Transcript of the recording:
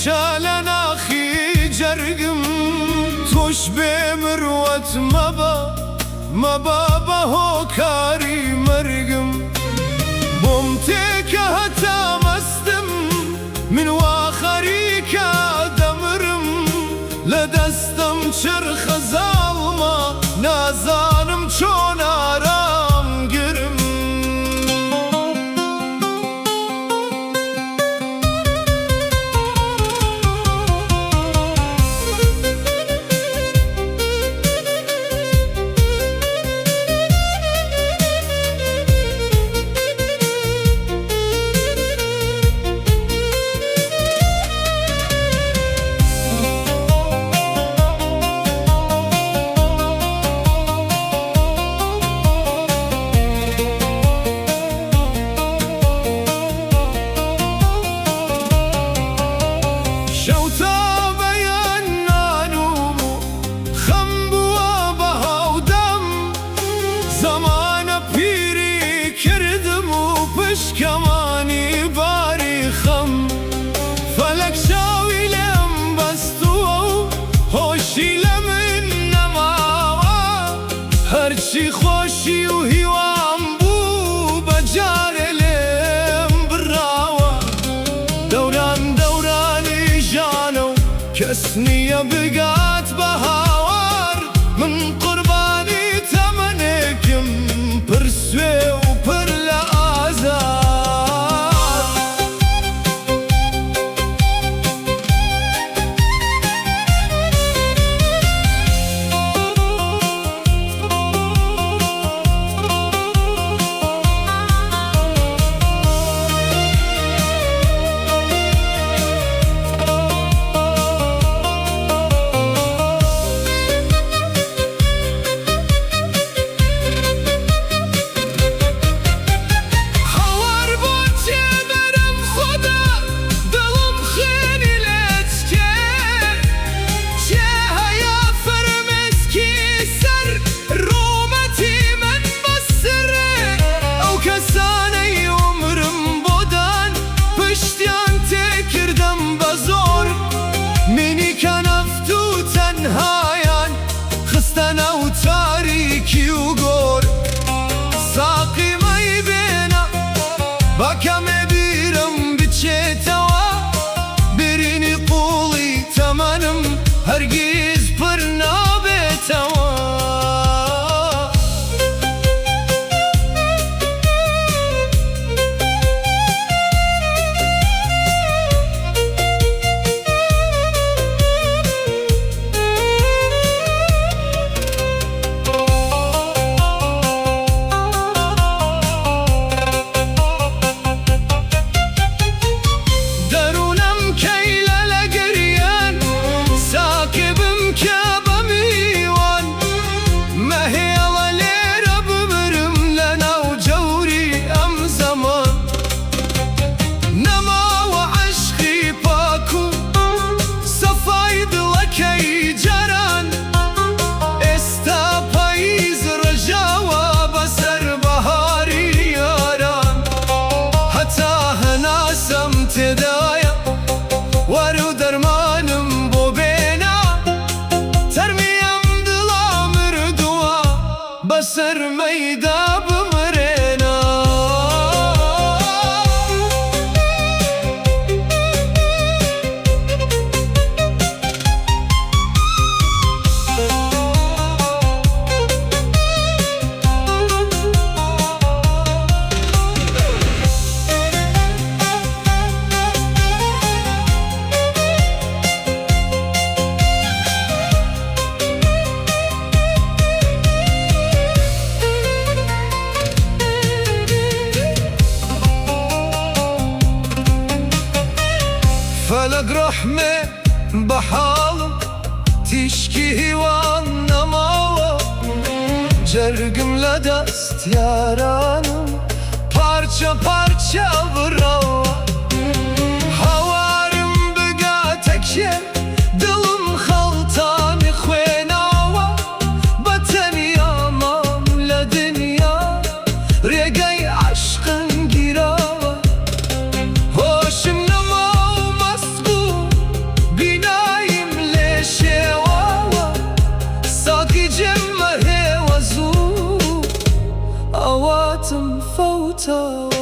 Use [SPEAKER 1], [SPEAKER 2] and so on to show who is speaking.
[SPEAKER 1] هەمیشە لە ناخی جەرگم. تۆش بێ مروەت مەبە، مەبە بە هۆکاری مەرگم. بۆم تێکە هەتا مەستم، من وا خەریکە دەمرم. لە دەستم چرخە زاڵمە، نازانم چۆن ئارام گرم. شەو تا بەیان نانوم و خەم بووە بە هاودەم. زەمانە پیری کردم و پشکەمانی باری خەم. فەلەک چاوی لێم بەستووە و هۆشی لە من نەماوە. هەرچی خۆشی و هیوام بوو بە جارێ لێم بڕاوە. دەوران دەورانی ژانە و کەس نییە بگات بە هاوار. من قوربانی تەمەنێکم پر سوێ و پر لە ئازار. هاوار بۆ چێ بەرم خودا، دڵم خوێنی لێچکێ. چێ هەیە فرمێسکی سەر ڕوومەتی من بەسرێ. ئەو کەسانەی عومرم بۆ دان، پشتیان تێکردم بە زۆر. منی کەنەفت و تەنهایان خستە ناو تاریکی و گۆر. ساقی مەی بێنە با کەمێ بیرم بچێتەوە. برینی قوڵی تەمەنم هەرگیز پر نابێتەوە. دەروونم کەیلە لە گریان، ساکبم کە بە میوان. مەهێڵە لێرە بمرم لەناو جەوری ئەم زەمان. نەماوە عەشقی پاک و سەفای دڵەکەی جاران. ئێستا پاییز ڕژاوە بەسەر بەهاری یاران. هەتا هەناسەم تێدایە وەرو دەرمانم بۆ بێنە. تەرمی ئەم دڵە مردووە بەسەر مەیدا بمرێنە. فەلەک ڕەحمێ بە حاڵم، تیشکی هیوان نەماوە. جەرگم لە دەست یارانم پارچە پارچە بڕاوە. هاوارم بگاتە کێ، دڵم خەڵتانی خوێناوە. بە تەنیا مام لە دنیا، ڕێگەی عەشقم گیراوە. هۆشم نەما و مەست بوو، فەوتاوە.